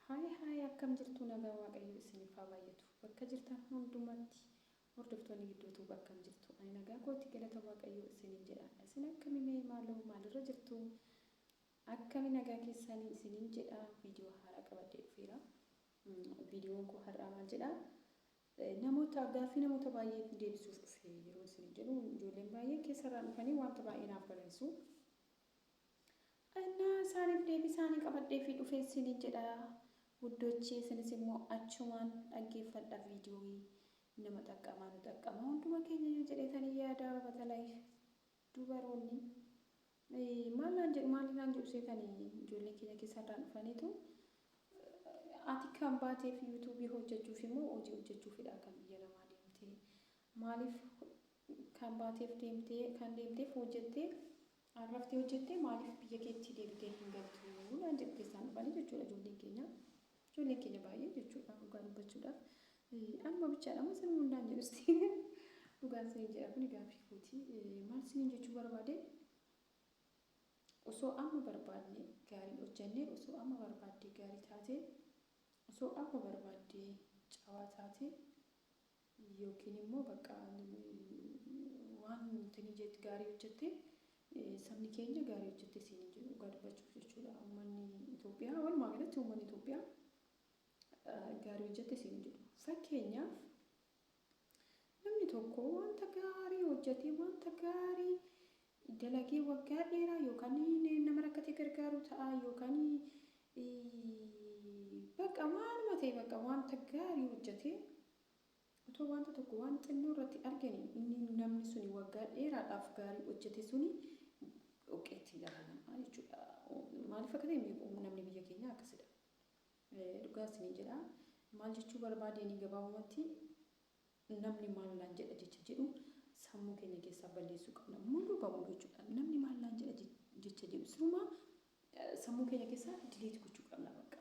Haay haay, akkam jirtu? Nagaa Waaqayyo isiniif haa baay'atu. Bakka jirtan hundumatti, hordoftoonni gidduutu, akkam jirtu? Ani nagaa kootti, galata Waaqayyo isiniin jedha. Isin akkami mee? Maaloo, maalirra jirtu? Akkami, nagaa keessanii isiniin jedha. Viidiyoo haaraa qabadhee dhufeera. Viidiyoon koo har'aa maal jedha? Namoota gaaffii namoota baay'ee deebisuuf dhufe. Yeroo isiniin jedhu, ijoolleen baay'een keessarraan dhufanii wanta baay'ee naaf barreessu. Innaa isaaniif deebii isaanii qabadhee fi dhufee isiniin jedha. Wuddochee, isinis immoo achumaan dhaggeeffadha. Viidiyoo nama xaqqamaa, nu xaqqama hunduma keenya iyyuu jedheetanii yaada. Batalay dubaroonni maal naan jedhu, maal naan jedhu seetanii? Ijoolleen keenya keessarraan dhufaniitu, ati kan baateef yuutuubii hojjechuuf immoo hojii hojjechuufidha, kan biyya namaa deemtee maaliif kan baateef deemtee, kan deemteef hojjettee arraftee hojjettee, maaliif biyya keetti deebitee hin galtu naan jedhu keessaan dhufanii jechuudha. Ijoolleen keenya baay'ee jechuudha. Dhugaa dubbachuudhaaf anuma bichaadha moo isin hundaan jedhusti? Dhugaan isiniin jedha, kuni gaaffii kooti. Maal isiniin jechuu barbaade? Osoo amma barbaadne gaarii hojjenne, osoo amma barbaadde gaarii taate, osoo amma barbaadde cawaa taate, yookiin immoo bakka waan nuti jettu gaarii hojjette, sabni keenya gaarii hojjette siin jedhu. Dhugaa dubbachuuf jechuudha, uummanni Itoophiyaa, walumaa galatti uummanni Itoophiyaa gaarii hojjette siin jedhu. Fakkeenyaaf, namni tokko wanta gaarii hojjetee, wanta gaarii dalagee, waggaa dheeraa yookaan nama rakkate gargaaru ta'a, yookaan bakka waanuma ta'e, bakka wanta gaarii hojjetee, otoo wanta tokko waan xinnoo irratti argani, inni namni suni waggaa dheeraadhaaf gaarii hojjete suni dhoqqeetti ilaalama jechuudha. Maaliif akka ta'e namni biyya keenyaa akkasidha. Dhugaa isinii jedha. Maal jechuu barbaadeen? Gabaabumatti, namni maal naan jedha jecha jedhu sammuu keenya keessaa balleessuu qabna. Muluu bamuu jechuudha. Namni maal naan jedha jecha jedhu sirumaa sammuu keenya keessaa delete gochuu qabna bakka.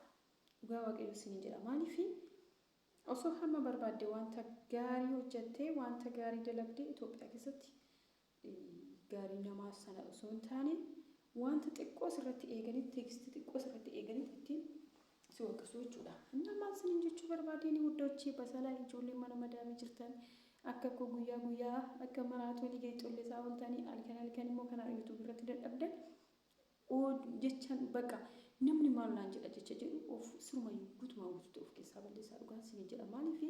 Dhugaa Waaqayyo isiniin jedha. Maaliifi, osoo hamma barbaadde wanta gaarii hojjettee, wanta gaarii dalagdee, Itoophiyaa keessatti gaarii namaa sana osoo hin taane, wanta xiqqoo sirratti eeganitti, teekstii xiqqoo sirratti eeganitti ittiin si waqqasuu jechuudha. Innaa maal isiniin jechuu barbaadeen, wuddochee, basalaa ijoolleen mana madaamii jirtan, akka koo guyyaa guyyaa akka maraatu walii gadi xollesaa ooltanii, halkan halkan immoo kana yuutuub irratti dadhabdan jechaan, bakka namni maal naan jedha jecha jedhu of sirumayyuu guutumaan guutuutti of keessaa balleessaa. Dhugaan isiniin jedha. Maaliifi,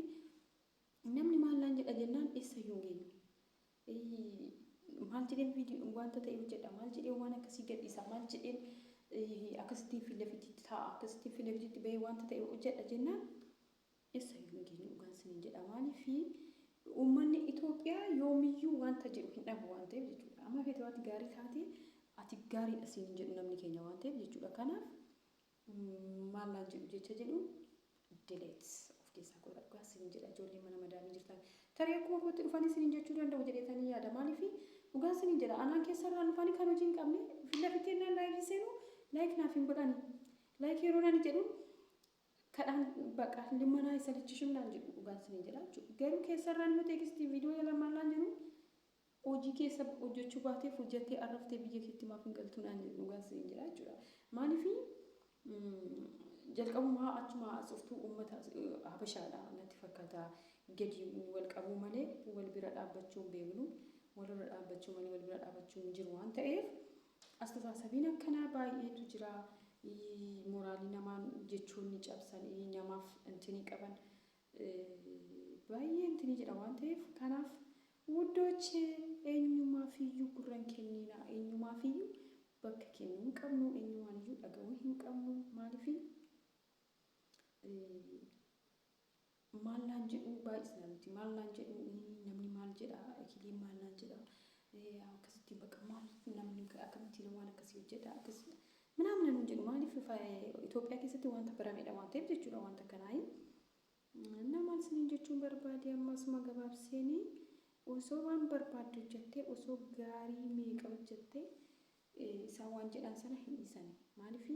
namni maal naan jedha jennaan eessayyuu hin geenyu. Maal jedheen viidiyoo wanta ta'e hojjedha, maal jedheen waan akkasii gadhiisa, maal jedheen akkasittiin fi lafititti taa'a, akkasittiin fi lafititti bahee wanta ta'e hojjedha jennaan eessayyuu hin geenyu. Dhugaan isiniin jedha. Maaliifi, uummanni Itoophiyaa yoomiyyuu wanta jedhu hin dhabu waan ta'eef jechuudha. Amma feete wanti gaarii taate, ati gaariidha siin hin jedhu namni keenya waan ta'eef jechuudha. Kanaaf maal naan jedhu jecha jedhu delete of keessaa godha. Dhugaa isiniin jedha, ijoolleen mana madaamii jirtan. Tarii akkuma kootti dhufanii isiniin jechuu danda'u jedheetanii yaada. Maaliifi, dhugaa isiniin jedha, anaan keessarraan dhufanii kan hojii hin qabne fi lafitti ennaan live seenu like naaf hin godhani. Like yeroo nani jedhu, kadhaan baqa limmanaa isa lichishim naan jedhu. Dhugaan isiniin jedha jechuudha. Garuu keessarraan immoo teekstii viidiyoo jala maal naan jedhu? Hojii keessa hojjechuu baateef, hojjettee arraftee biyya keetti maaf hin galtu naan jedhu. Dhugaan isiniin jedha jechuudha. Maaliifi, jalqabumaa achuma asoftuu uummata Habashaadha natti fakkaata. Gadi wal qabuu malee wal bira dhaabbachuu hin beeknu. Walirra dhaabbachuu malee wal bira dhaabbachuu hin jiru waan ta'eef, astasaasabiin akkanaa baay'eetu jira. Moraalii namaan jechoonni cabsan, namaaf intinii qaban baay'ee intinii jedha waan ta'eef, kanaaf wuddochee, eenyumaafiyyuu gurra hin kenniina, eenyumaafiyyuu bakka kennuu hin qabnu, eenyumaan iyyuu dhaga'uu hin qabnu. Maaliifi, maal naan jedhu baay'isna nuti. Maal naan jedhu, namni maal jedha, ekiliin maal naan jedha, akkasitti bakka maal namni akkamittiin waan akkasii hojjedha, akkas ምናምን nuun jedhu. Maaliif, Itoophiyaa keessatti wanta baramedha waan ta'eef jechuudha wanta kanaayi. እና maal isiniin jechuun barbaade, ammasuma gabaabseenii, osoo waan barbaadde hojjettee, osoo gaarii meeqa hojjettee, isaan waan jedhan sana hin dhiisani. Maaliif,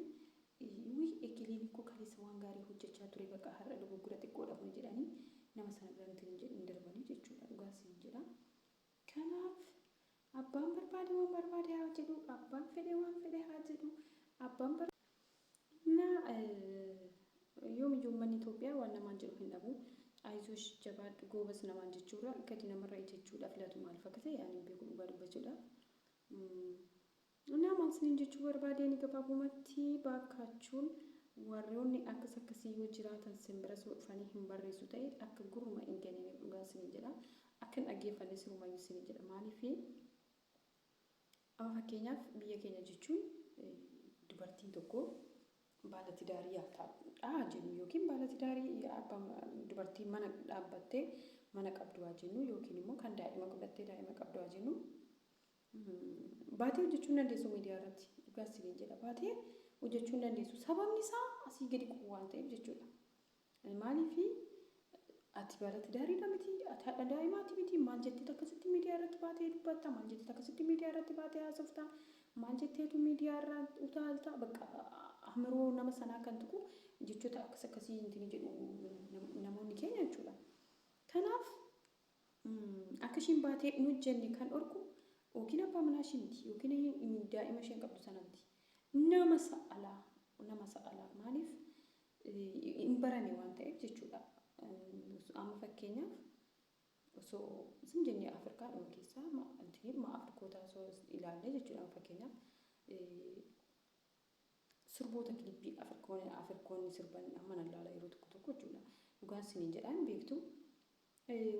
wi ekiliin ikkoo kaleessa waan gaarii hojjechaa ture, bakka har'a dogoggora xiqqoodha kun jedhanii nama sana biratti hin darbanii jechuudha. Dhugaa isiniin jedha. Kanaaf abbaan barbaade waan barbaade haa jedhu, abbaan fedhe waan fedhe haa jedhu, abbaan Na Uummanni Itoophiyaa waan namaan jedhu hin dhabu. Ayizosh, jabaadhu, goobas namaan jechuurra gadi namarra ejjechuudha filatu. Maaliif akka ta'e ani hin beeku, dhugaa dubbachuudhaaf. Innaa maal isiniin jechuu barbaadeen, gabaabumatti baakkaachuun warroonni akkas akkasii yoo jiraatan simbira soo dhufanii hin barreessu ta'e akka gurruma hin kennineef, dhugaa isiniin jedha. Akka hin dhaggeeffanne sirumayyuu isiniin jedha. Maaliif, amma fakkeenyaaf biyya keenya jechuun dubartiin tokko baalatidaarii haa jennu yookiin baalatidaarii dubartii mana dhaabbattee mana qabdu haa jennu yookiin immoo kan daa'ima godhattee daa'ima qabdu haa jennu. Baatee hojjechuu hin dandeessu miidiyaa irratti, dhugaa isiniin jedha, baatee hojjechuu hin dandeessu. Sababni isaa asii gadi qubu waan ta'eef jechuudha. Maaliif, ati baalatidaariidha miti, ati haadha daa'imaati miti, maal jetteetu akkasitti miidiyaa irratti baatee dubbatta? Maal jetteetu akkasitti miidiyaa irratti baatee haasofta? Maal jetteetu miidiyaa irraa utaalta? Bakka amiroo nama sanaa kan tuqu jechoota akkas akkasii intini jedhu namoonni keenya jechuudha. Kanaaf akka ishiin baatee hin hojjenne kan dhorku yookiin abbaa manaa ishii miti yookiin daa'ima isheen qabdu sana miti. Nama sa'alaa, nama sa'alaa. Maaliif, hin barame waan ta'eef jechuudha. Amma fakkeenyaaf osoo isin jennee Afrikaadhuma keessaa ma Afrikoota osoo ilaallee jechuudha. Fakkeenyaaf sirboota kilippii Afrikoonni sirban amma nan ilaala yeroo tokko tokko jechuudha. Dhugaan isiniin jedhaan, beektu.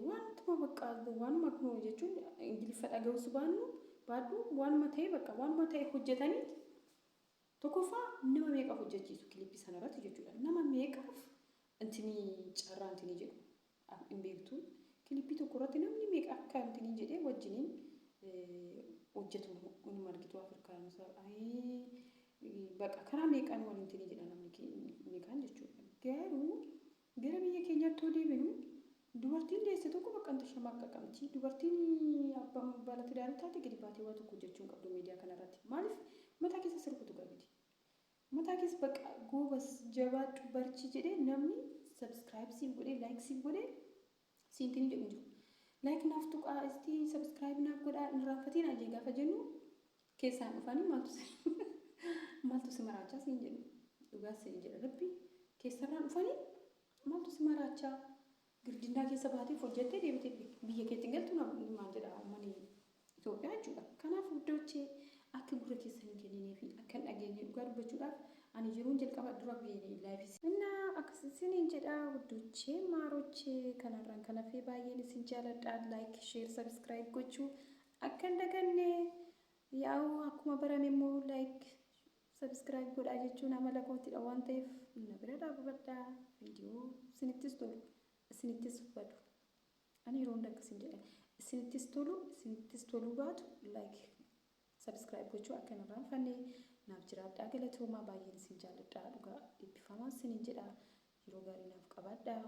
Wantuma bakka waanuma akkuma jechuun Ingiliffa dhaga'us baannu baadhu, waanuma ta'e, bakka waanuma ta'e hojjetanii tokkoffaa nama meeqaaf hojjechiisu kilippii sanarratti jechuudha. Nama meeqaaf intinii carraa intinii jedhu hin beektu. Kilippii tokko irratti namni meeqa akka intinii jedhee wajjiniin hojjetu inuma argitu. Afrikaan bakka karaa meeqaan wal intinii jedha namni inni kaan jechuudha. Garuu gara biyya keenyaatti yoo deebinu, dubartiin deesse tokko bakka inta shamaqqaqamti. Dubartiin abbaan baalatidaarii taate gadi baatee waa tokko hojjechuu hin qabdu miidiyaa kanarratti. Maaliif, mataa keessa sirbutu gabiti. Mataa keessa bakka goobas, jabaadhu, barchi jedhee namni subscribe siif godhee, like siif godhee siintinii jedhu hin jiru. Like naaf tuqaa, istii subscribe naaf godhaa, hin irraanfatiin ajee gaafa jennu keessaan dhufanii maaltu si maraachaa siin jedhu. Dhugaa siin jedha rabbi, keessarraan dhufanii maaltu si maraachaa, girdinnaa keessa baateef hojjettee deebitee biyya keetti hin galtu maal jedha uummanni Itoophiyaa jechuudha. Kanaaf guddoochee, akka gurra keessan hin kenninee fi akka hin dhageenye, dhugaa dubbachuudhaaf ani yeroon jalqaba dura live. Innaa akkas isiniin jedha, guddochee maarochee, kanarraan kan hafee baay'een isin jaaladha. Like, share, subscribe gochuu akka hin daganne. Yaa'u akkuma barame immoo like, subscribe godhaa jechuun amala kootidha waan ta'eef na bira dhaabbadhaa. Viidiyoo isinittis tolu isinittis badu, ani yeroo hunda akkasin jedha, isinittis tolu isinittis toluu baatu like, subscribe gochuu akka hin irraanfanne. Naaf jiraadhaa, galatoomaa, baay'een isin jaalladhaa, dhugaa eebbifamaa isiniin jedha. Yeroo gaarii naaf qabaadhaa.